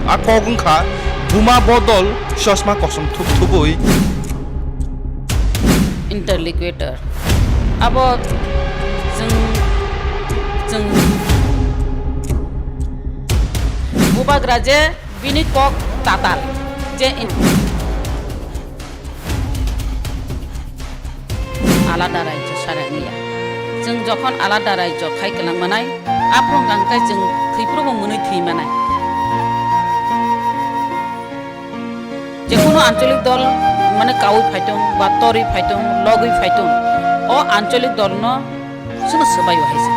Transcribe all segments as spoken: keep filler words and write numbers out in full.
A kok wngkha buma bodol chosma kosom thup thubui. Interlocutor. Abo chwng, chwng bubagra je bini kok tatal je in- Alada raijyo sara wngya. Chwng jokhon alada raijyo khai kwlang manai, aphuru hwnkha hwnkhe chwng thwiphrubo mwnwi thwi manai. Jekunu ancholik dol mane kaui phaitong ba torwi phaitong, logwi phaitong, o ancholik dolno chwngno swbaio hai se.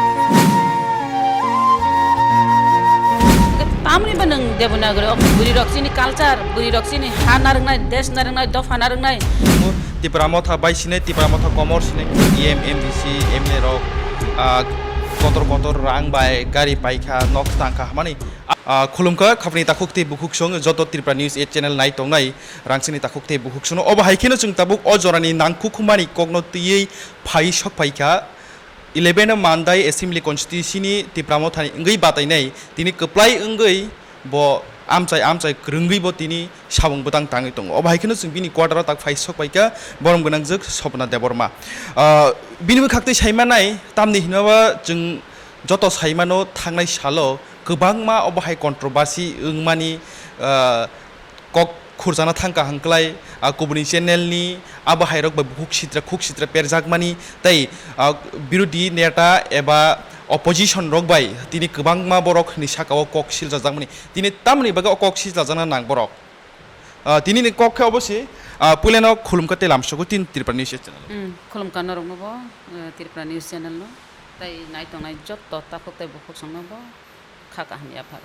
Tamni ba nwng Devanagari o bwrwi rok chini culture, bwrwi rok chini ha narwknai, desh narwknai, dopha narwknai. Tipra Motha bai sinai, Tipra Motha komor sinai, E M, M D C, M L A rok, ah, kotor kotor rang bai gari paikha, nok tangkha, hamani, ah, khulumkha, khapni takhuk tei bukhuk song, joto Tripura News eight channel nai tongnai, rang chini takhuk tei bukhuk sono. Obo hai kheno chwng tabuk o jorani nangkukmani kokno twiwi phai sok phaikha. Eleven Mandai Assembly Constituency ni Tipra Mothani wngwi batainai, tini kwplai wngwi bo amchai amchai kwrwngwi bo tini samung bwtang tangwi tongo. Obo hai kheno chwng bini quarter o tak phai sok paikha borom gwnangjwk Swapna Debbarma. Ah, bini bwkhaktwi saimanai tamni hinmaba chwng joto saimano thangnai salo kwbangma obo hai controversy wngmani, ah, kok khurjana thangkha hwnklai, ah, kubuni channel ni abo hairok bai bukhuk sitra khuk sitra perjakmani tei, ah, birodhi neta eba opposition rok bai tini kwbangma borok ni saka o kok silchajakmani. Tini tamoni bagwi o kok silchajana nang borok? Ah, tini ni kok khe obo se, ah, puilano khulumkha tei lamsogo tin Tripura News channel. Hmm, khulumkha norokno bo, eh, Tripura News channel no tei nai tongnai jotto takhuk tei bukhuk songno bo. Kha kaham yapharo.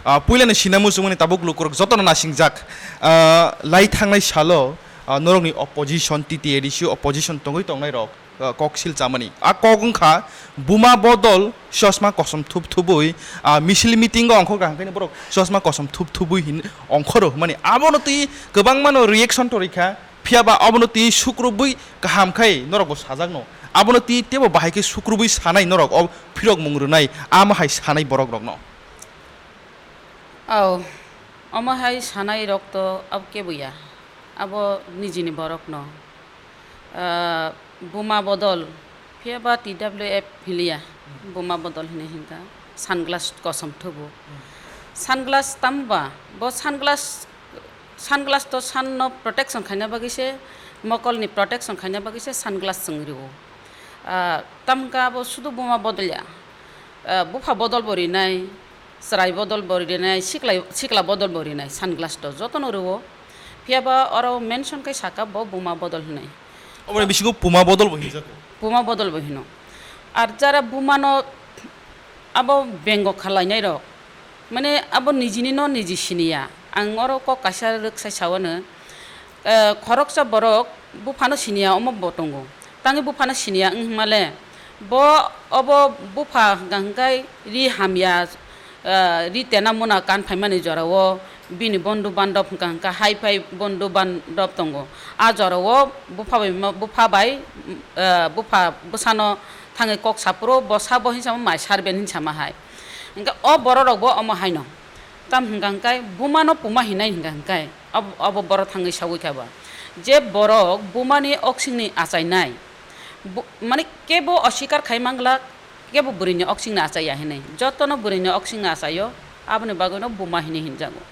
Ah, puilani sinamo chumani tabuk lukurok jotono nasingjak. Ah, lai thangnai salo, ah, norokni opposition, T T A D C opposition tongwi tongnairok, ah, kok silchamani. A kok wngkha buma bodol chosma kosom thup thubui, ah, misil meeting o ongkhorkha hwnkhe borok chosma kosom thup thubui hin ongkhoro hwnmani. Abono twi kwbangmano reaction torikha. Phiya ba abono twi sukrubwi kaham khai norokbo sajakno. Abono twi teibo bahai khe sukrubwi sanai norok o phirokmung rwnai, amo hai sanai borokrokno. Aw, omo hai sanai rok to abo kebo ya. Abo nijini borokno. Ah, buma bodol, phiya ba T W F hiliya. Buma bodol hinwi hinkha. Sunglass kosom thubu. Sunglass tamo ba? Bo sunglass Sunglass to sun no protection khaina bagwi se, mokol ni protection khaina bagwi se sunglass chwng rwo. Ah, tamkhe abo sudu buma bodol ya. Ah, bupha bodol bo rinai, chwrai bodol bo rinai, sikla, sikla bodol bo rinai sunglass to jotono rwo. Phiya ba oro mention khai saka bo buma bodol hinwi. Oboni bisingo puma bodol bo hinjak. Puma bodol bo hino. Ar jara buma no abo bengo khalainai rok, mane abo nijini no niji siniya. Ang oro kok kaisa rwksai sawano, eh, khoroksa borok buphano siniya omo bo tongo. Tangwi buphano siniya wng hwnmale bo obo bupha hwnkha hwnkhe ri hamya, eh, ri tena muna kan phaimani jorao bini bondhu bandhop hwnkha hwnkhe hai phai bondhu bandhop tongo. A jorao bupha bai, bupha bai, eh, bupha bwsano thangwi kok saphuru bo sabo hinwi sama mai servant hinwi sama hai. Hwnkhe o bororokbo omo haino. Tamo hwnkha hwnkhe bumano puma hinai hwnkha hwnkhe ob-, obo borok thangwi sagwi kha ba. Je borok bumani oksingni achainai, bu-, mane kebo osikar khai manglak, kebo bwrwini oksingni achaiya hinwi. Jotono bwrwini oksingni achaio, aboni bagwino buma hinwi hinjago.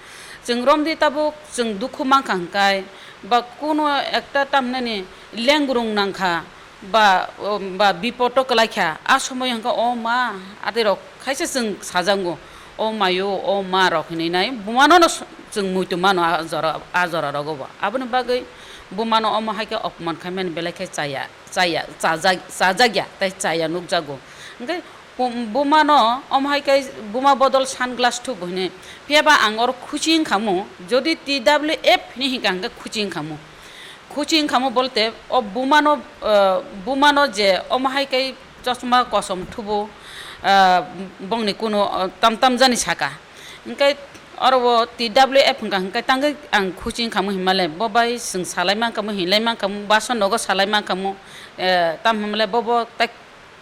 Chwng romdi tabuk chwng dukhu mankha hwnkhe ba kuno ekta tamhinani lengrung nangkha, ba, ba bipodo kwlaikha, a somoio hwnkhe, "O ma," aterok khaisa chwng sajango, "O mayo, o ma," rok hinwi nai bumano no s-, chwng muitu mano a jora, a jora rogo bo. Aboni bagwi bumano omo hai khe opman khaimani belai khe chaya, chaya, chajak, chajakya tei chaya nukjago. Hwnkhe Bum-, bumano omo hai khe buma bodol sunglass thubu hini. Phiya ba ang oro khuchi wng khamu, jodi T W F hini hinkha hwnkhe khuchi wng khamu. Khuchi wng khamu bolte o bumano, eh, bumano je omo hai khe chosma kosom thubu, eh, bongni kuno, eh, tam tam jani saka. Hwnkhe oro o T W F hwnkha hwnkhe tangwi ang khuchi wng khamu hinmale bo bai chwng salai mankhamu, hinlai mankhamu, baso nogo salai mankhamu, eh, tam hinmale bo bo tai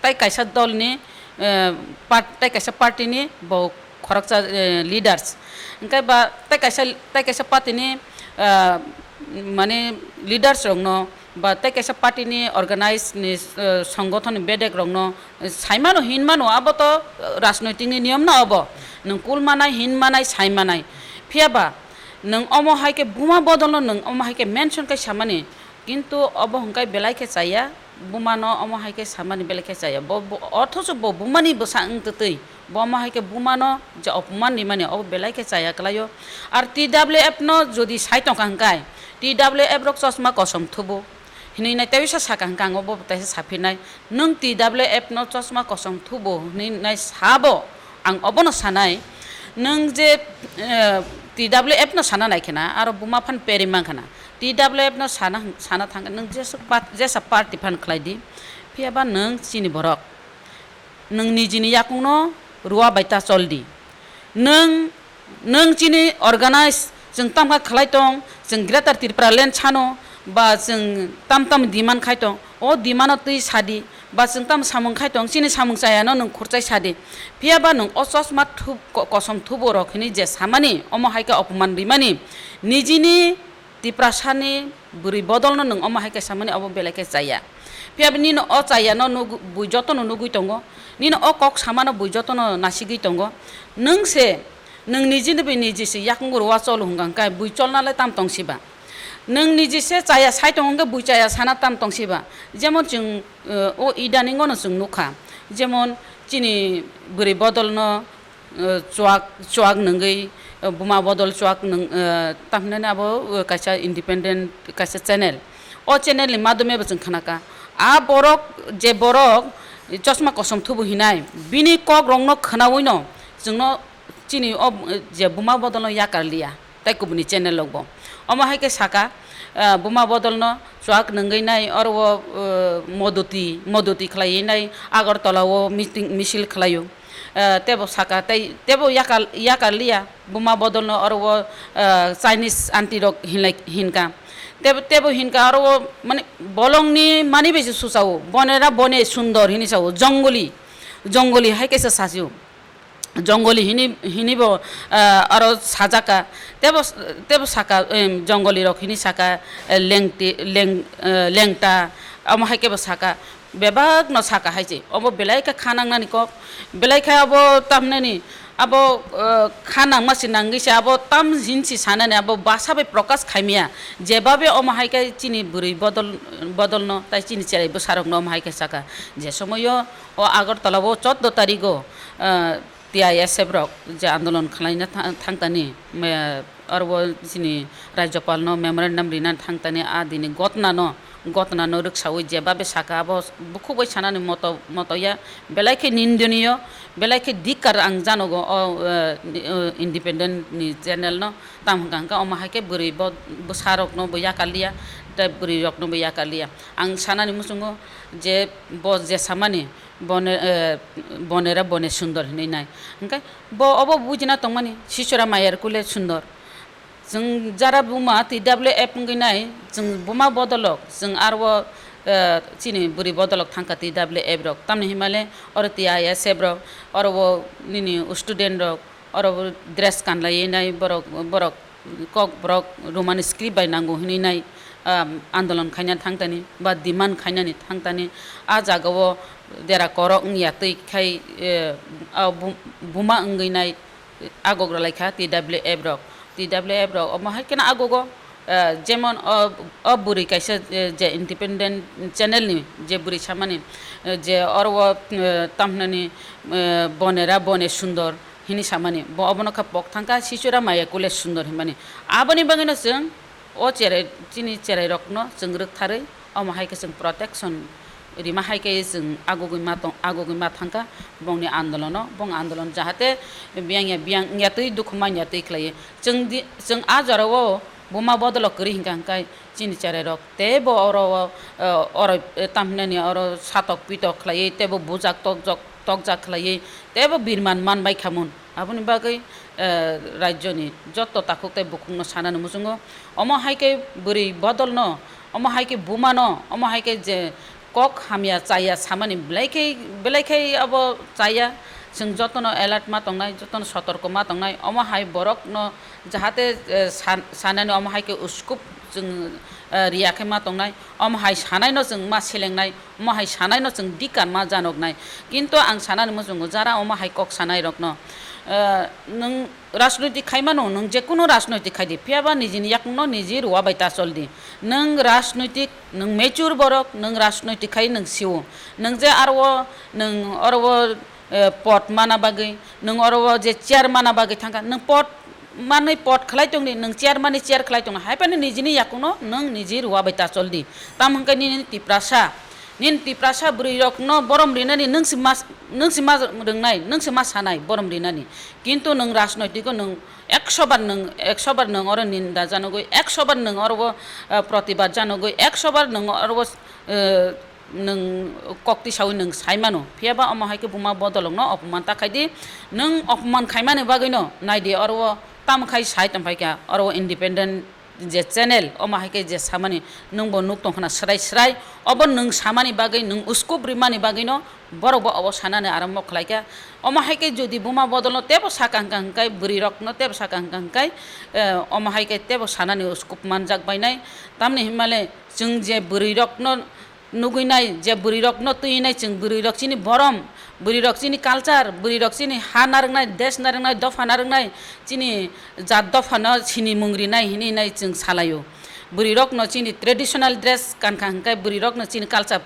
Tai kaisa dolni, eh, part-, tai kaisa partyni bo khoroksa, eh, leaders, hwnkhe ba tei kaisa, tei kaisa party ni, ah, mane leaders rokno ba tei kaisa party ni organize ni, eh, songothon ni bedek rokno, eh, saimano hinmano, abo to, eh, rajnoitik ni niyom no obo, nwng kul manai, hin manai, sai manai, phiya ba nwng omo hai khe buma bodol no nwng omo hai khe mention khe samani, kintu obo hwnkhe belai khe chaya, buma no omo hai khe samani belai khe chaya, bo, bo, othocho bo buma ni bwsa wng twtwi. Bo omo hai khe bumano je opoman rimani, obo belai khe chaya kwlaio. Ar T W F no jodi sai tongkha hwnkhe, T W F rok chosma kosom thubu hinwi nai teisa saka hwnkhe, ang obo teisa saphinai, "Nwng T W F no chosma kosom thubu hinwi nai sabo?" Ang obono sanai, nwng je, eh, T W F no sana nai khena, aro buma phan peri man khena, T W F no sana, sana thang, nwng jesa part-, jesa party phan khlai di, phiya ba nwng chini borok. Nwng nijini yakungno rua bai ta chol di. Nwng, nwng chini organize, chwng tamkha khlai tong, chwng Greater Tripura Land sano, ba chwng tam tam demand khai tong, o demando twi sa di, ba chwng tam samung khai tong, chini samung chayano nwng khurchai sa di. Phiya ba nwng o chosma thup-, ko-, kosom thubo rok hinwi je samani, omo hai khe opoman rimani, nijini Tiprasani bwrwi bodolno nwng omo hai khe samani, obo belai khe chaya. Phiya bo nino o chayano nug-, bui jotono nugwi tongo, nino o kok samano bui jotono nasigwi tongo. Nwng se, nwng nijini bai niji se yakung rwa cholo hwnkha hwnkhe bui cholnalai tam tong siba? Nwng niji se chaya sai tongo hwnkhe bui chaya sana tam tong siba? Jemon chwng, eh, o idaningono chwng nukha, jemon chini bwrwi bodolno, eh, chuak, chuak nungwi, eh, buma bodol chuak nung, eh, tamhinani abo, eh, kaisa independent kaisa channel. O channel ni madhyome bo chwng khnakha. A borok, je borok chosma kosom thubu hinai, bini kok rokno khwnawino chwngno chini o, eh, je buma bodolno yakar liya, tei kubuni channel rokbo. Omo hai khe saka, eh, buma bodolno chuak nungwi nai oro o, eh, modoti, modoti khlaiwi nai Agartala o meeting, misil khlaio. Eh, tebo saka tei tebo yakal, yakal liya, buma bodolno oro o, eh, Chinese aunty rok hinlai, hinka. Tebo, tebo hinka oro o, mane, bolongni mani bai se suchao, bonera bone sundor hini sao, jongoli, jongoli hai kaisa sasio. Jongoli hini, hini bo, eh, oro sajaka. Tebo, tebo saka, em, jongoli rok hini saka, eh, lengti, leng, eh, lengta, omo hai kebo saka. Bebak no saka hai se, obo belai khe kha nangnani kok, belai khe abo tamnani, abo, eh, kha nangma se nangwi se, abo tam hinsi sanani, abo basa bai prokash khaimya, jebabe omo hai khe chini bwrwi bodol, bodol no, tai chini cherai bwsa rok no omo hai khe saka, je somoyo o Agartala o choudo tarigo, eh, T I S F rok je andolon khwlaina tha-, thangtani, me-, aro bo chini Rajyapal no memorandum rina thangtani, a dini gotna no, gotna no rwksawi jebabe saka abo bukhuk bai sanani moto, moto ya, belai khe nindoniyo, belai khe dikkar ang janogo o, eh, ni, eh, independent ni channel no, tam hwnkha hwnkha omo hai khe bwrwi bo, bwsa rok no bo yakar liya, tei bwrwi rok no bo yakar liya. Ang sanani muchungo je bo je samani, bone, eh, bonera bone sundor hinwi nai. Hwnkhe bo obo bujina tongmani, sisora mayar kule sundor. Chwng jara buma T W F wngwi nai, chwng buma bodolok, chwng aro, eh, chini bwrwi bodolok thangkha T W F rok. Tamni hinmale oro T I S F rok, oro bo nini student rok, oro bo dress kanlaiwi nai borok, borok kok borok Roman script bai nango hinwi nai, ah, andolon khaina thangtani ba demand khainani thangtani, a jagao dera korok wngya twi khai, eh, a bu-, buma wngwi nai agogo lai kha T W F rok. T W F rok omo hai kheno agogo, eh, jemon o, o bwrwi kaisa, eh, je independent channel ni je bwrwi samani, eh, je oro o, eh, tamhinani, eh, bonera bone sundor, hini samani, bo obono kha pok thangkha, sisora maya kule sundor hinmani. Aboni bagwino chwng o cherai, chini cherai rokno chwng rwktharwi, omo hai khe chwng protection rima hai khe chwng agugwi ma tong, agugwi ma thangkha bongni andolono, bong andolon jahate biyang ya biyang wngya twi, dukhu man ya twi khlaiwi. Chwng di, chwng a jorao buma bodolo kwrwi hinkha hwnkhe, chini cherai rok teibo oro o, eh, oro, eh, tamhinani oro satok pitok khlaiwi teibo bujak tokjok, tokjak khlaiwi teibo birman man bai khamun. Aboni bagwi, eh, rajyoni joto takhuk tei bukhukno sanani muchungo, omo hai khe bwrwi bodolno, omo hai khe bumano, omo hai khe je kok hamya chaya samani belai khe, belai khe abo chaya, Chwng jotono alert ma tongnai, jotono sotorko ma tongnai, omo hai borokno jahate, eh, san-, sanani omo hai khe uskup chwng, eh, riya khe ma tongnai, omo hai sanaino chwng ma selengnai, omo hai sanaino chwng dikan ma janoknai. Kintu ang sanani muchungo jara omo hai kok sanairokno, eh, nwng rajnoitik khai mano, nwng jekunu rajnoitik khai di, phiya ba nijini yakungno niji rua bai ta chol di. Nwng rajnoitik, nwng mature borok, nwng rajnoitik khai nwng sio. Nwng je aro o, nwng oro o, eh, pot mana bagwi, nwng oro o je chair mana bagwi thangkha, nwng pot manwi pot khlai tong di, nwng chair manwi chair khlai tong di, hai phano nijini yakungno nwng niji rua bai ta chol di. Tamo hwnkhe nini Tiprasa, nini Tiprasa bwrwi rokno borom rinani nwng si ma, nwng si ma rwngnai, nwng si ma sanai borom rinani. Kintu nwng rajnoitiko nwng ekso bar nwng, ekso bar nwng oro ninda janogwi, ekso bar nwng oro o, eh, protibad janogwi, ekso bar nwng oro o, eh, nwng kok tisawi nwng sai mano, phiya ba omo hai khe buma bodolokno opoman ta khai di. Nwng opoman khaimani bagwino nai di, oro o tamo khai sai tong phai kha, oro o independent je channel, omo hai khe je samani nwng bo nuk tong khna srai srai, obo nwng samani bagwi, nwng uskup rimani bagwino borok bo obo sanani arambo khlai kha. Omo hai khe jodi buma bodolno tebo saka hwnkha hwnkhe, bwrwi rokno tebo saka hwnkha hwnkhe, eh, omo hai khe tebo sanani uskup manjak bainai. Tamni hinmale chwng je bwrwi rokno nugwi nai, je bwrwi rokno twi nai, chwng bwrwi rok chini borom, bwrwi rok chini culture, bwrwi rok chini ha narwknai, desh narwknai, dopha narwknai, chini jat dophano sinimung rinai hinwi nai chwng salaio. Bwrwi rokno chini traditional dress kankha hwnkhe bwrwi rokno chini culture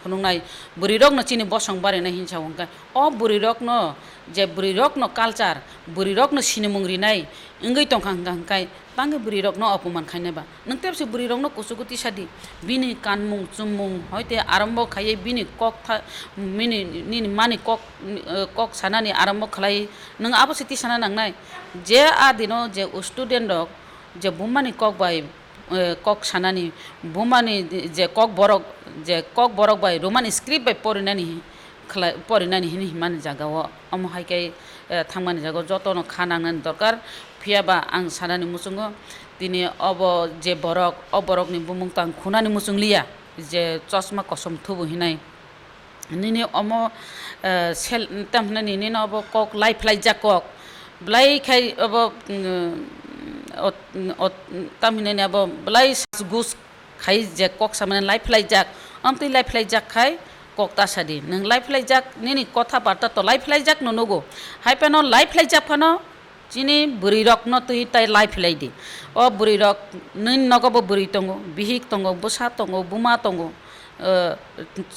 phunuknai, bwrwi rokno chini bosong barinai hinwi sa hwnkhe o bwrwi rokno, je bwrwi rokno culture, bwrwi rokno sinimung rinai wngwi tongkha hwnkha hwnkhe tangwi bwrwi rokno opoman khainai ba. Nwng tebse bwrwi rokno kuchugo tisa di. Bini kanmung, chumung, hoite arambo khaiwi bini kok tha-, bini, nini mani kok, eh, kok sanani arambo khlai, nwng abo se tisana nangnai. Je a dino je student rok, je bumani kok bai, eh, kok sanani, bumani je kok borok, je kok borok bai Roman script bai porinani khlai, porinani hini himani jagao, omo hai khe, eh, thangmani jagao jotono kha nangnani dorkar. Phiya ba ang sanani muchungo, tini obo je borok, o borokni bumung tang khunani muchung liya, je chosma kosom thubu hinai. Nini omo, eh, sel-, tam hinani nini obo kok lai phlai jak kok. Belai khai obo, mm, ot-, ot-, tam hinani abo belai sas gus khai je kok samani lai phlai jak, amtwi lai phlai jak khai kok ta sadi. Nwng lai phlai jak, nini kotha barta to lai phlai jak no nugo. Hai phano lai phlai jak phano chini bwrwi rokno twi tai lai phlai di. O bwrwi rok nini nogo bo bwrwi tongo, bihik tongo, bwsa tongo, buma tongo. Eh,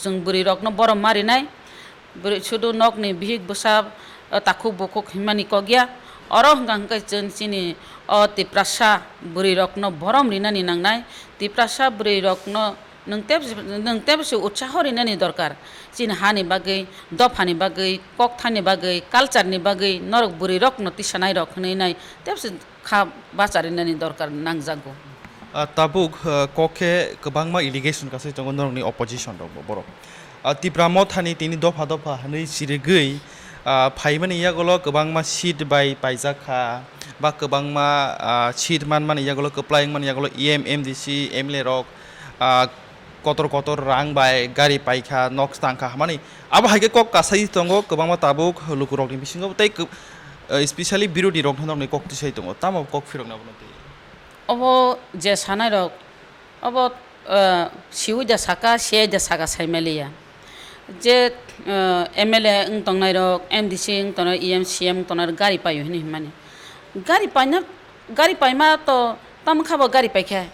chwng bwrwi rokno borom ma rinai. Bwrwi sudu nokni bihik bwsa, o, takhuk bukhuk himani kok ya. Oro hwnkha hwnkhe chwng chini o Tiprasa bwrwi rokno borom rinani nangnai. Tiprasa bwrwi rokno nwng tebs-, nwng tebse utsaho rinani dorkar. Chini hani bagwi, dophani bagwi, kokthani bagwi, culture ni bagwi norok bwrwi rokno tisanai rok hwnwi nai tebse kha bacharinani dorkar nangjago. Ah, tabuk, ah, kok khe kwbangma allegation kasai tongo norokni opposition rok bo borok. Ah, Tipra Mothani tini dopha dopha hwnwi chirigwi, ah, phaimani yagulo kwbangma seat bai paijak kha, ba kwbangma, ah, seat manmani yagulo, kwplai wngmani yagulo E M, M D C, M L A rok, ah, kotor kotor rang bai gari paikha, nok tangkha hwnmani. Abo hai khe kok kasai tongo kwbangma tabuk lukurokni bisingo tei kw-, ah, specially birodhi rok norokni kok tisai tongo. Tamo kok phirokna abono twi? Obo je sanairok, obo, eh, siwi da saka, siyai da saka saimaliya. Je, eh, M L A wng tongnairok, M D C wng tongnai, E M, C M wng tongnai gari paio hinwi himani. Gari paina, gari paima to tamo kha bo gari paikha.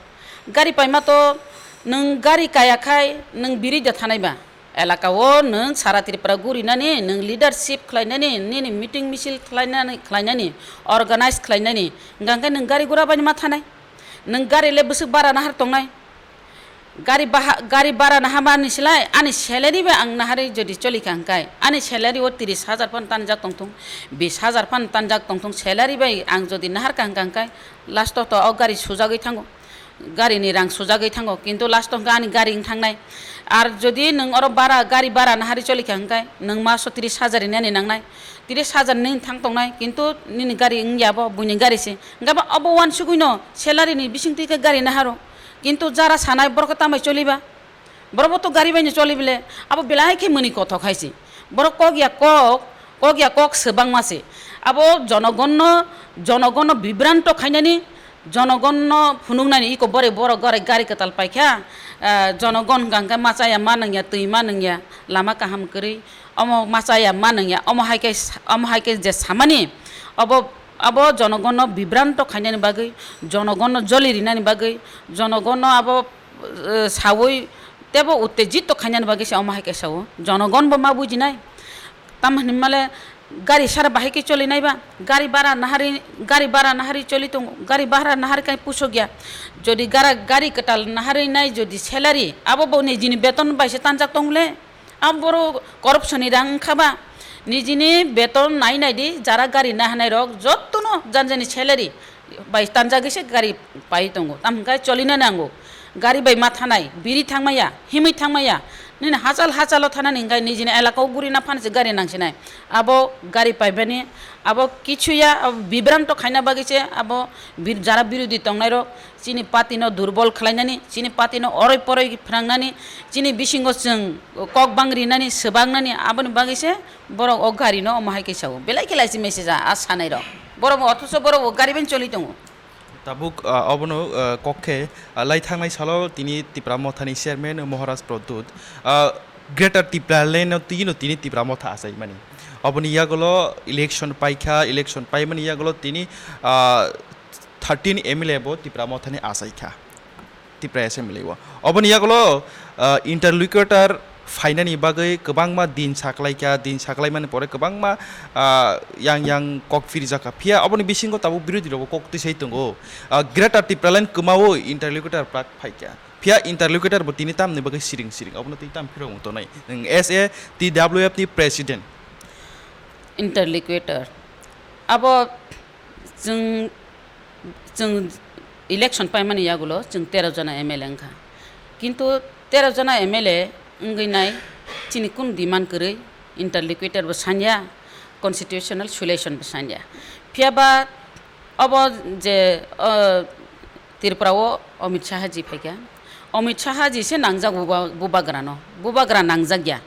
Gari paima to nwng gari kaya khai nwng biri da thanai ba. Elaka o nwng sara Tripura gurinani, nwng leadership khlainani, nini meeting misil khlainani, khlainani, organize khlainani, hwnkha hwnkhe nwng gari gura bai ma thanai. Nwng gari le bwswk bara nahar tongnai. Gari baha-, gari bara nahamani slai ani salary bai ang nahari jodi choli kha hwnkhe, ani salary o tris hajar phan tanjak tongthung, bis hajar phan tanjak tongthung, salary bai ang jodi nahar kha hwnkha hwnkhe last o to o gari sujagwi thango. Gari ni rang sujagwi thango, kintu last o hwnkhe ani gari wng thangnai. Ar jodi nwng oro bara, gari bara nahari choli kha hwnkhe, nwng maso tris hajar hinani nangnai, tris hajar nini thang tongnai, kintu nini gari wng ya bo, buini gari se. Hwnkhe bo abo uansugwi no salary ni bising twi khe gari naharo, kintu jara sanai borok khe tambai choli ba? Borok bo to gari bai no choli bile, abo belai khe mwnwi kothok hai se. Borok kok ya kok, Kok ya kok swbangma se. Abo jonogonno, jonogonno bibranto khainani, jonogonno phunuknani iko bore borok gari, gari kwtal paikha, ah, jonogon hwnkha hwnkhe machaya ma nangya, twi ma nangya, lama kaham kwrwi, omo machaya ma nangya, omo hai khe sa-, omo hai khe je samani, abo, abo jonogonno bibranto khainani bagwi, jonogonno joli rinani bagwi, jonogonno abo, eh, sawi tebo uttejito khainani bagwi se omo hai khe sao. Jonogon bo ma bujinai. Tamo hinmale gari sara bahai khe choli nai ba, gari bara nahari, gari bara nahari choli tongo, gari bara nahari kai pusok ya. Jodi gara, gari kwtal nahari nai jodi salary, abo bo nijini beton bai se tanjak tong le. Abo boro corruption ni rang wngkha ba, nijini beton nai nai di, jara gari nahanai rok jottono janjani salary bai tanjagwi se gari pai tongo, tamo hwnkhe cholina nango. Gari bai ma thanai, biri thangmaya, himwi thangmaya, nini hachal hachalo thanani hwnkhe nijini elaka o guri na phano se gari nangsinai. Abo gari paimani, abo kichuya, abo bibranto khaina bagwi se abo bir-, jara birodi tongnai rok chini party no durbol khlainani, chini party no oroi poroi phrangnani, chini bisingo chwng kok bang rinani, swbangnani, aboni bagwi se borok o gari no omo hai khe sao. Belai khe laisi message a, a sanai rok. Borok bo othocho borok bo gari bai choli tongo. Tabuk, ah, obono, ah, kok khe, ah, lai thangnai salo tini Tipra Mothani chairman Maharaj Pradyut, ah, Greater Tipraland no twi no tini Tipra Motha achaimani. Oboni yagulo election paikha, election paimani yagulo tini, ah, thirteen M L A bo Tipra Mothani achaikha. Tipra Assembly o. Oboni yagulo, ah, interlocutor phainani bagwi kwbangma din saklaikha, din saklaimani pore kwbangma, ah, yang yang kok phirijakha. Phiya oboni bisingo tabuk birodhi rokbo kok twisai tongo. Ah, Greater Tipraland kwmao interlocutor plak phaikha. Phiya interlocutor bo tini tamni bagwi siring siring, obono twi tam phirokmung tongnai. Nwng S A T W F ni president. Interlocutor. Abo chwng, chwng election paimani yagulo chwng tero jona M L A wngkha. Kintu tero jona M L A wngwi nai chini kunu demand kwrwi interlocutor bo sanya, constitutional solution bo sanya. Phiya ba obo je, o, Tripura o Amit Shah ji phaikha. Amit Shah ji se nangjak buba-, bubagra no. Bubagra nangjak ya.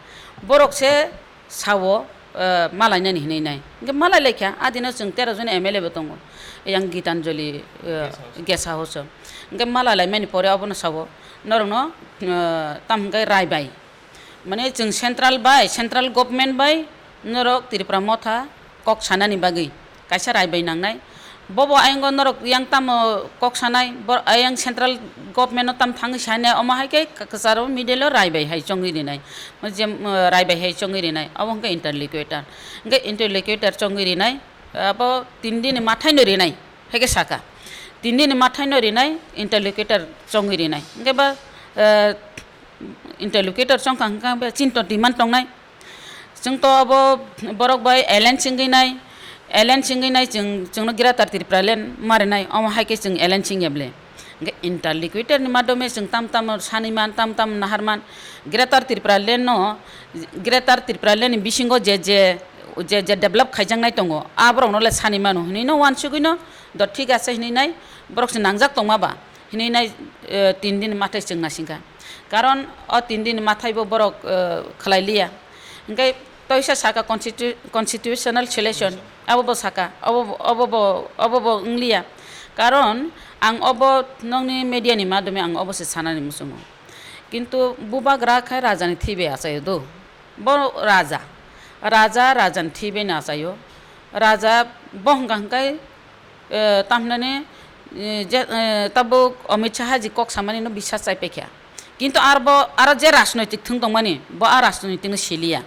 Borok se sao, eh, malainani hinwi nai. Hwnkhe malai laikha, adino chwng tero jon M L A bo tongo. Yang Gitanjali, eh, Guest house. Guest house o. Hwnkhe malai laimani pore obono sao, norokno, eh, tamo hwnkhe rai bai. Mane chwng central bai, central government bai norok Tripura Motha kok sanani bagwi kaisa rai bai nangnai. Bobo ayang norok yang tamo kok sanai, bo ayang central government no tam thangwi sanai, omo hai khe k-, kwcharo middle o rai bai hai chongwi rinai. Mo je, um, rai bai hai chongwi rinai, abo hwnkhe interlocutor. Hwnkhe interlocutor chongwi rinai, abo tin din ni mathai no rinai, hai khe saka. Tin din ni mathai no rinai, interlocutor chongwi rinai. Hwnkhe ba, eh, interlocutor chongkha hwnkhe ba chinto demand tongnai. Chwng to abo borok bai alliance wngwi nai, alliance wngwi nai chwng, chwngno Greater Tipraland marinai, omo hai khe chwng alliance wngya bwle. Hwnkhe interlocutor ni madhyome chwng tam tam sanwi man, tam tam nahar man, Greater Tipraland no, Greater Tipraland ni bisingo je je, je je develop khaijaknai tongo, a borokno le sanwi mano hinwi no uansugwi no do thik ase hinwi nai borok se nangjak tongma ba. Hinwi nai, eh, tin din mathai chwng nasingkha. Karon o tin din mathai bo borok, eh, khlai liya. Hwnkhe toisa saka constitu-, constitutional selection, abo bo saka, abo bo, abo bo, abo bo wngliya. Karon ang obo nokni media ni madhyome ang obo se sanani muchungo. Kintu bubagra khai raja ni thwi bai achaio do. Bo raja, raja, raja ni thwi bai no achaio. Raja bo hwnkha hwnkhe, eh, tamhinani, eh, je, eh, tabuk Amit Shah ji kok samani no biswas chai paikha. Kintu arbo, aro je rajnoitik thwng tongmani, bo a rajnoitik no siliya.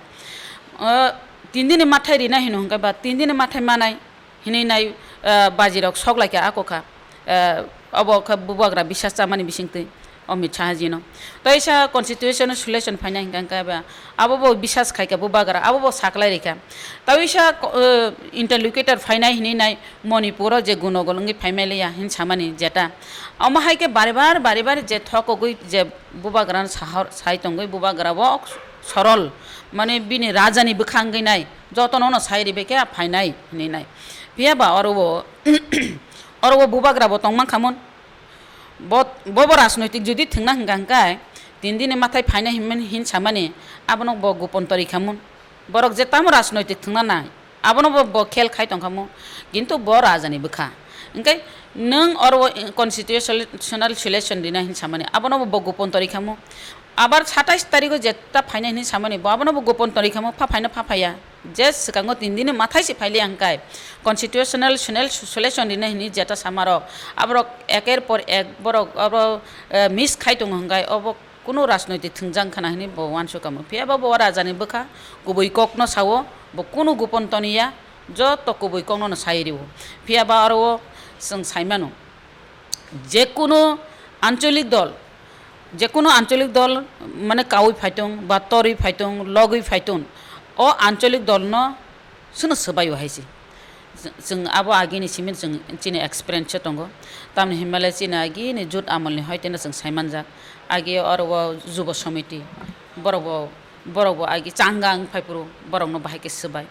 Eh, tin din ni mathai rinai hino hwnkhe ba, tin din ni mathai manai hinwi nai, eh, baji rok sok laikha, ako kha. Eh, obo khe bubagra biswas chamani bisingtwi Amit Shah ji no. Toisa constitution solution phainai hwnkha hwnkhe ba, abo bo biswas khaikha bubagra, abo bo saklai rikha. Toisa ko-, eh, interlocutor phainai hinwi nai Manipur o je gunogol wngwi phaimai liya hin samani jeta. Omo hai khe bari bar, bari bar je thokogwi je bubagra no sahor-, sai tongwi bubagra bo sorol, mane bini raja ni bwkha wngwi nai, jotono no sai ribai khe phainai hinwi nai. Phiya ba oro o, oro o bubagra bo tongma khamun. Bo, bo, bo rajnoitik jodi thwngna hwnkha hwnkhe, tin dini mathai phaina hinmani, hin samani, abono bo gopon tori khamun. Borok je tamo rajnoitik thwngna nai, abono bo, bo khel khai tongkha mo, kintu bo rajani bwkha. Hwnkhe nwng oro constitutional solution rina hinwi samani, abono bo, bo gopon torikha mo. Abar satais tarigo jeta phaina hinwi samani, bo abono bo gopon torikha mo, pha phaino pha phaiya. Je swkango tin dini mathai se phailiya hwnkhe constitutional solution rina hinwi jeta samarok, aborok eker por ek borok abo, eh, miss khai tongo hwnkhe obo kunu rajnoitik thwngjak khana hinwi bo uansukha mo. Phiya ba bo rajani bwkha, kubui kokno sao, bo kunu gopon toniya, joto kubui kokno no sai rio. Phiya ba oro o chwng sai mano, je kunu ancholik dol, je kunu ancholik dol mane kaui phai tong, ba torwi phai tong, logwi phai tong, o ancholik dolno Chwngno swbaio hai se. Chwng abo agini simi chwng chini experience se tongo. Tamni hinmale chini agini jut amolni hoiteno chwng saimanjak. Agi oro o Jubo Samiti, borok bo, borok bo agi changa wng phaiphuru, borokno bahai khe swbai.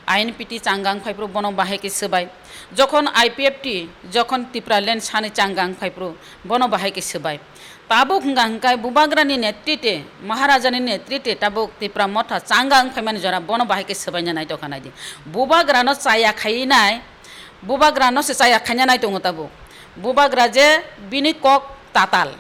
I N P T changa wng phaiphuru, bono bahai khe swbai. Jokhon I P F T, jokhon Tipraland sani changa wng phaiphuru, bono bahai khe swbai. Tabuk hwnkha hwnkhe Bubagrani netrite, Maharajani netrite tabuk Tipra Motha changa wng phaimani jora bono bahai khe swbaina naitokha naidi. Bubagrano chaya khainai, Bubagrano se chaya khaina naitongo tabuk. Bubagra je bini kok tatal,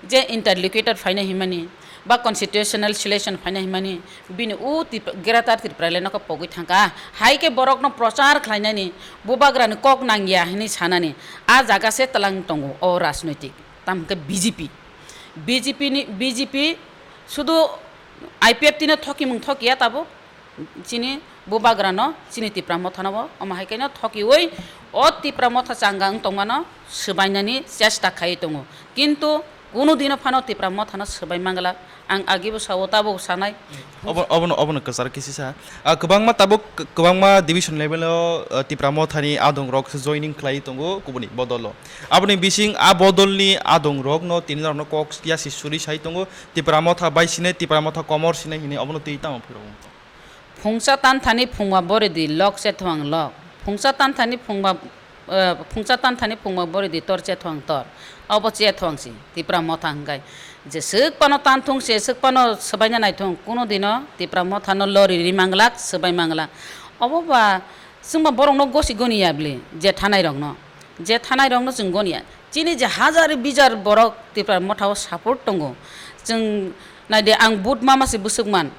je interlocutor phaina himani, ba constitutional solution phaina himani, bini o Tip-, Greater Tipraland no khe pogwi thangkha. Hai khe borokno prochar khlainani, Bubagrani kok nangya hinwi sanani, a jaga se twlang tongo o rajnoitik. Tamo hwnkhe B J P. B J P ni, B J P sudu I P F T no thokimung thokiya tabuk. Chini Bubagrano, chini Tipra Mothano bo, omo hai khe no thokiwi o Tipra Motha changa wng tongmano swbainani chesta khaiwi tongo. Kintu kunu dino phano Tipra Mothano swbai manglak. Ang agibo sao, tabuk sanai. Obo-, obono, obono kwchar khe sisa. Ah, kwbangma tabuk, kwbangma division level o, ah, Tipra Mothani adongrok joining khlai tongo kubuni bodolo. Aboni bising a bodolni adongrokno tini norokno kok yasi suri sai tongo. Tipra Motha bai sinai, Tipra Motha komor sinai hinwi obono twi tamo phiro wng tong. Phungsa tanthani phungba boridi lok chethoang lok. Phungsa tanthani phungba Eh, phungsa tanthani phungba boridi tor chethoang tor. Obo chethoang si, Tipra Motha hwnkhe. Jeswk phano tanthung se, jeswk phano swbaina naithung, kunu dino Tipra Mothano lori ri manglak, swbai manglak. Obo ba, chwngba borokno gosi goni ya bli, je thanairokno. Je thanairokno chwng goni ya. Chini je hajar bijar borok Tipra Mothao support tongo. Chwng naidi, ang vote ma ma se bwswk man.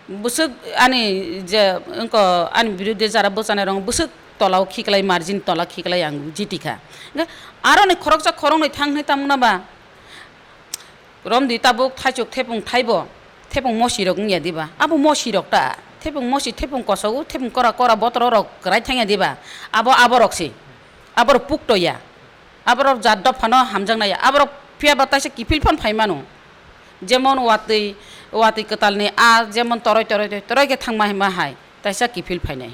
Bwswk ani je wngkha ani biruddhe jara bwchanai rok bwswk tola o khiklai, margin tola khiklai ang jitikha. Hwnkhe aroni khoroksa khoroknwi thang hwnwi tamo hwnba romdi tabuk thaichuk thepung thaibo, thepung mosi rok wngya diba? Abo mosi rok ta, thepung mosi, thepung kosogo, thepung kora kora botoro rok kwrai thangya diba? Abo aborok se, aborok puktoya. Aborok jat dophano hamjaknai, aborok phiya ba taisa kiphil phano phai mano. Jemon watwi, watwi kwtalni a jemon toroi, toroi, toroi, toroi khe thangma hima hai, taisa kiphil phainai.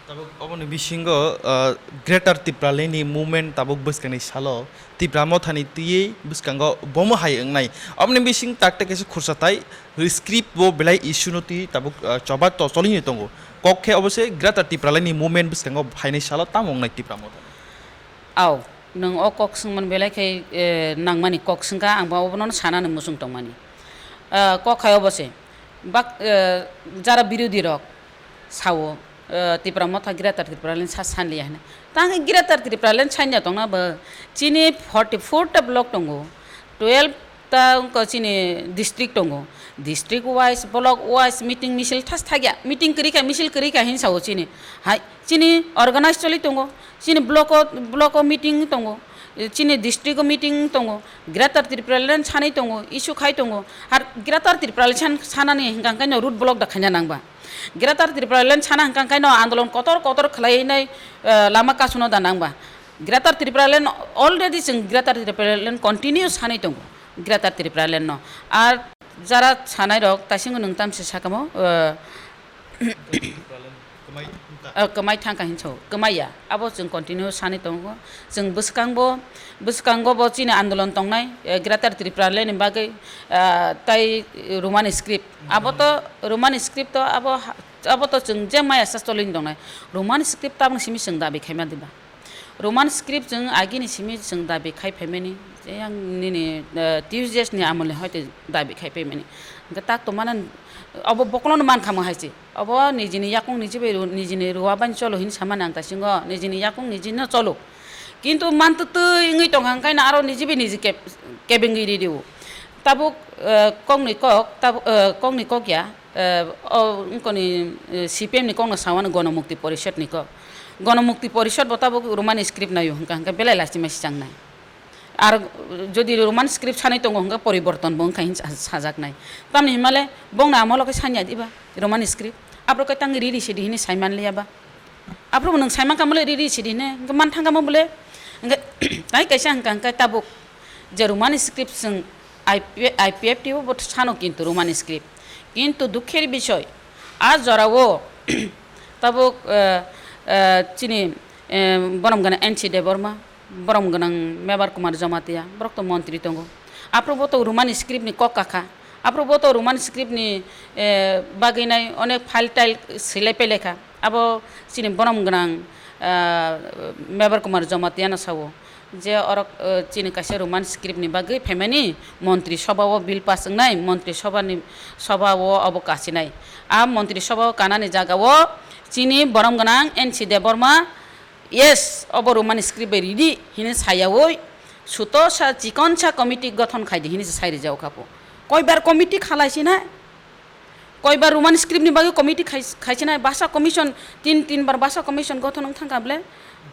Tabuk oboni bisingo, ah, Greater Tipralandni movement tabuk bwskangni salo Tipra Mothani twiwi bwskango bomo hai wngnai. Oboni bising tak tak kaisa khursa tai script bo belai issue no twi tabuk, ah, choba to choli tongo. Kok khe obo se Greater Tipralandni movement bwskango phainai salo tamo wngnai Tipra Motha. Au, nwng o kok swngmani belai khe, eh, nangmani kok swngkha, ang bo obono sanani muchung tongmani. Ah, kok hai obo se, bak, eh, jara birodhi rok sao, eh, Tipra Motha Greater Tipraland sa sanliya hwnwi. Tang Greater Tipraland sanya tongna bo chini forty four ta block tongo, twelve ta wngkha chini district tongo. District wise, block wise meeting misil thas thagya, meeting kwrwi kha, misil kwrwi kha hinwi sao chini. Hai, chini organize choli tongo, chini block o, block o meeting tongo, chini district o meeting tongo, Greater Tipraland sanwi tongo, issue khai tongo. Ar Greater Tipraland san-, sanani hwnkha hwnkhe no road block da khaina nangba. Greater Tipraland sana hwnkha hwnkhe no andolon kotor kotor khlai nai, eh, lama kasuno da nangba. Greater Tipraland already chwng Greater Tipraland continue sanwi tongo, Greater Tipraland no. Ar jara sanai rok taisingo nwng tamse sakamo, eh, Kwmai thangkha. Eh, kwmai thangkha hinwi sao, kwmai ya. Abo chwng continue sanwi tongo. Chwng bwskango, bwskango bo chini andolon tongnai, eh, Greater Tipraland ni bagwi, eh, tai Roman script. Abo to Roman script to abo ha-, abo to chwng je maya sa cholini tongnai. Roman script tabuk simi chwng dabi khaima diba? Roman script chwng agini simi chwng dabi khai phaimani, je yang nini, eh, Tuesdays ni amolni hoite dabi khai phaimani. Hwnkhe tak tongmani obo bokolono mankha mo hai se. Obo nijini yakung niji bai ru-, nijini ruwa bani cholo hini samani ang taisingo, nijini yakung nijino cholo. Kintu mantwtwi wngwi tongkha hwnkhe no aro niji bai niji keb-, kebengwi ri rio. Tabuk, eh, kokni kok, tabuk, eh, kokni kok ya, eh, o wngkoni, eh, C P M ni kokno sawano Gonomukti Porishod ni kok. Gonomukti Porishod bo tabuk Roman script naio hwnkha hwnkhe belai lachima si changnai. Ar jodi Roman script sanwi tongo hwnkhe poriborton bo wngkha hin sa-, sajaknai. Tamni himale bongni amolo khe sanya diba Roman script? Aphuru khe tang riri sidi hini saiman liya ba? Aphuru bo nwng saiman kha mole riri sidi hine, hwnkhe man thang kha mo bole? Hwnkhe tai kaisa hwnkha hwnkhe tabuk je Roman script chwng I P, I P F T o bo sano kintu Roman script. Kintu dukher bisoy, a jorao tabuk, eh, eh, chini, eh, borom gana N C Debbarma, borom gwnang Mebar Kumar Jamatia, borok to montri tongo. Aphuru bo to Roman script ni kok kakha. Aphuru bo to Roman script ni, eh, bagwi nai onek file tile swilai pailai kha. Abo chini borom gwnang, ah, Mebar Kumar Jamatia no sao je orok, eh, chini kaisa Roman script ni bagwi phaimani montri sobha o bill pass wngnai, montri sobha ni, sobha o obo kasinai. A montri sobha o kanani jaga o chini borom gwnang N C Debbarma, "Yes, obo Roman script bai ridi," hini sayaui suto sa chikon sa committee gothon khaidi hini se sai rijao kha po. Koibar committee khalai sinai? Koibar Roman script ni bagwi committee khai-, khai sinai? Bhasha commission, tin, tin bar bhasha commission gothon wng thang kha ble?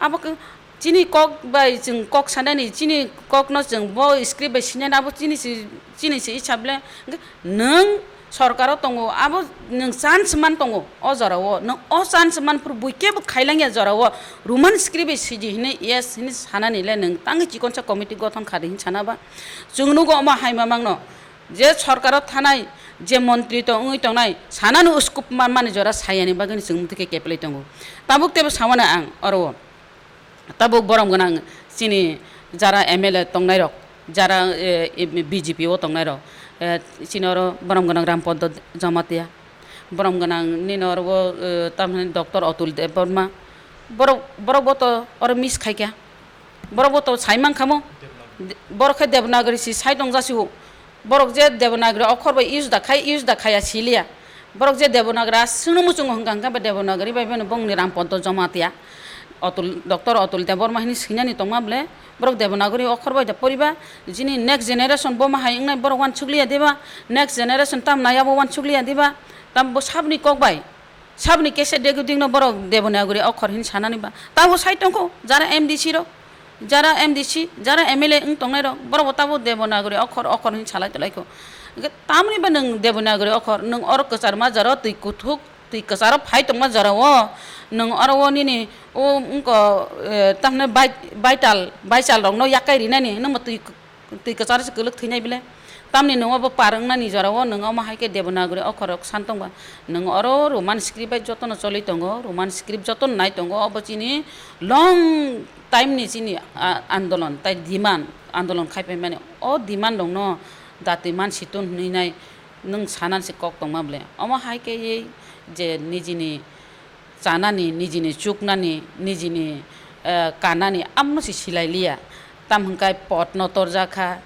Abo khe chini kok bai chwng kok sanani, chini kok no chwng bo script bai sinani, abo chini si, chini si isa ble? Hwnkhe nwng sorkaro tongo, abo nwng chance man tongo o jorao, nwng o chance man phuru bui kebo khailangya jorao Roman script bai sidi hini yes hini sanani le nwng tangwi chikonsa committee gothon khadi hini sana ba? Chwng nugo omo hai mamang no je sorkaro thanai, je montri to wngwi tongnai, sanani uskup man mani jora sayani bagwi chwng mutwi khe keplai tongo. Tabuk tebo samano ang oro. Tabuk borom gwnang chini jara M L A tongnairok, jara, eh, B J P o tongnairok, eh, chini oro borom gwnang Rampadma Jamatia, borom gwnang nini oro o, eh, tamni Doctor Atul Debbarma, borok, borok bo to oro miss khaikha, borok bo to sai mankha mo, borok khe Devanagari si sai tong jasi o. Borok je Devanagari okhor bai use da khai, use da khaya siliya. Borok je Devanagari aswkno muchungo hwnkha hwnkha bai Devanagari bai beno bongni Rampadma Jamatia, Atul, Doctor Atul Debbarma hini swinani tongma ble, borok Devanagari okhor bai da poriba, jini next generation bo ma hai wngnai borok uansukliya diba, next generation tam nai abo uansukliya diba, tam bo sabni kok bai. Saboni kese degudingno borok Devanagari okhor hin sanani ba. Tabo sai tongkho, jara M D C rok, jara M D C, jara M L A wng tongnairok, borokbo tabo Devanagari okhor, okhor hin salai tolaikho. Hwnkhe tamoni ba nwng Devanagari okhor, nwng oro kwcharma jaro twi kuthuk, twi kwcharo phai tongma jorao, nwng oro o nini o wngkho, eh, tamhinai bai-, baital, baisal rokno yakai rinani, nwngbo twi Twi kwcharo se kwlwk thwinai bile. Tamni nwng obo par wngnani jorao nwng omo hai khe Devanagari okhorrok san tongba. Nwng oro Roman script bai jotono choli tongo, Roman script jotono nai tongo. Obo chini long time ni chini, a, andolon, tai demand, andolon khai phaimani. O demand rokno datwi man si tun hwnwi nai nwng sanani se kok tongma bile. Omo hai khe je nijini chanani, nijini chuknani, nijini, eh, kanani, amo se silai liya. Tam hwnkhe pot no torjak kha,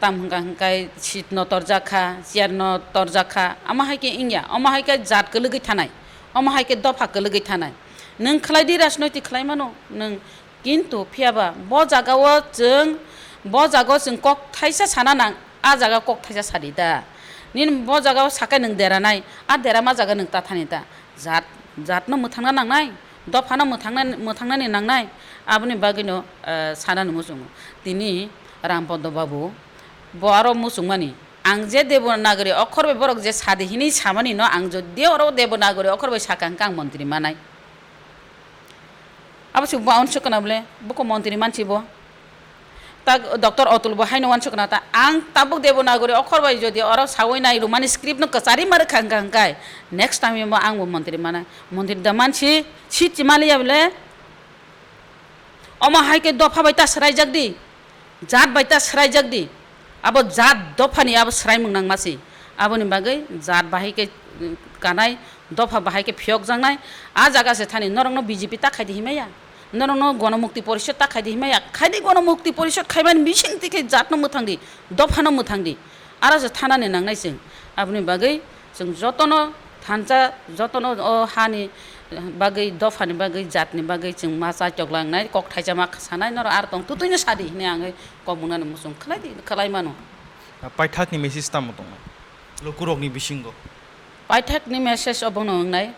tam hwnkha hwnkhe seat no torjak kha, chair no torjak kha, amo hai khe wngya, omo hai khe jat kwlwgwi thanai, omo hai khe dopha kwlwgwi thanai. Nwng khlai di rajnoitik khlai mano, nwng Kintu phiyaba bo jagao chwng, bo jagao chwng kok thaisa sana nang, a jaga kok thaisa sadi da. Nini bo jagao sakai nwng deranai, a derama jaga nwng tathani da. Jat, jatno mwthangna nangnai, dophano mwthangna, mwthangnani nangnai, aboni bagwino, eh, sanani muchungo. Tini Rampadma babu, bo aro muchungmani, ang je Devanagari okhor bai borok je sadi hinwi samani no, ang jodi oro Devanagari okhor bai saka hwnkhe ang montri manai. Abo se bo uansuk kana bole, buko montri mansi bo. Ta Doctor Atul bo haino uansuk kana ta, ang tabuk Devanagari okhor bai jodi oro sawi nai Roman script no kwchari ma rwkha hwnkha hwnkhe, next time bo ang bo montri mana. Montri da mansi, si chimaliya bole. Omo hai khe dopha bai ta swraijak di. Jat bai ta swraijak di. Abo jat dophani abo swraimung nangma se. Aboni bagwi jat bahai khe, mm, kanai, dopha bahai khe phiyokjaknai. A jaga se thani norokno B J P ta khaidi himaya. Norokno Gonomukti Porishod ta khaidi himaya. Khaidi Gonomukti Porishod khaimani bising twi khe jatno mwthang di, dophano mwthang di. Aro se thanani nangnai chwng. Aboni bagwi chwng jotono thansa, jotono o hani bagwi, dophani bagwi, jatni bagwi chwng ma chaitok langnai, kok thaisa ma sanai, norok ar tong twtwino sadi hinwi ang kok munani muchung khlai di, khlai mano. Paithakni message tamo tongnai lukurokni bisingo? Paithakni message obono wngnai,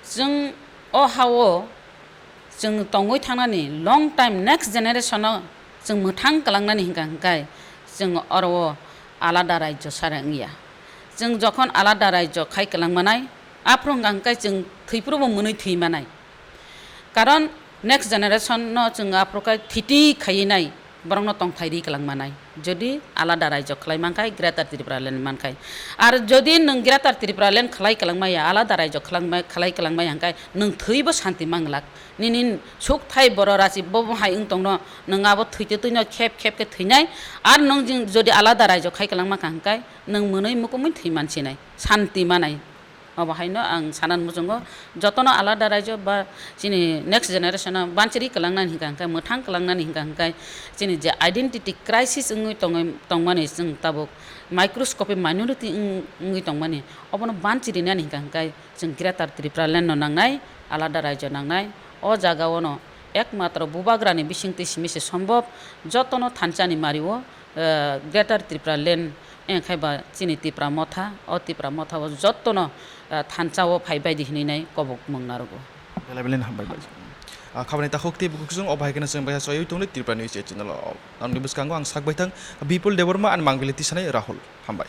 chwng o ha-o chwng tongwi thangnani, long time next generation-o chwng mwthang kwlangnani hwnkha hwnkhe chwng oro o alada rajyo sara wngya. Chwng jokhon alada rajyo khai kwlangmanai, aphuru hwnkha hwnkhe chwng thwiphrubo mwnwi thwimanai. Karon next generation-no chwng aphuru khe thiti khaiwi nai, borokno tongthai ri kwlangmanai. Jodi alada rajyo khlai mankhai, Greater Tripura Land mankhai. Ar jodi nwng Greater Tripura Land khlai kwlangmaya, alada rajyo khlangma-, khlai kwlangmaya hwnkhe nwng thwibo santi manglak. Nini sukthai boro rachi bo hai wng tongno, nwng abo thwitwi twino khep khep khe thwinai. Ar nwng jing-, jodi alada rajyo khai kwlangma kha hwnkhe nwng mwnwi mukumui thwi mansinai, santi manai. Obo haino ang sanani muchungo jotono alada rajyo ba chini next generation-o banchiri kwlangnani hwnkha hwnkhe, mwthang kwlangnani hwnkha hwnkhe, chini je identity crisis wngwi tongwi tongmani, chwng tabuk microscopic minority wng-, wngwi tongmani, obono banchirinani hwnkha hwnkhe chwng Greater Tripura Land-no nangnai, alada rajyo nangnai. O jagao'-no ekmatro bubagrani bisingtwi simi se sombhob, jotono thansani mario, eh, Greater Tripura Land, wngkhe ba chini Tipra Motha, o Tipra Motha o jotono, eh, thansa o phai bai di hinwi nai kobok mung narugo. Belai belai hambai bai. Ah, khabani takhuk tei bukhuk chwng o bahai kheno chwng bai soyui tongni Tripura News channel-o. Nangni bwskango ang sak bai thang Bipul Debbarma and Mangpili Tisanai Rahul. Hambai.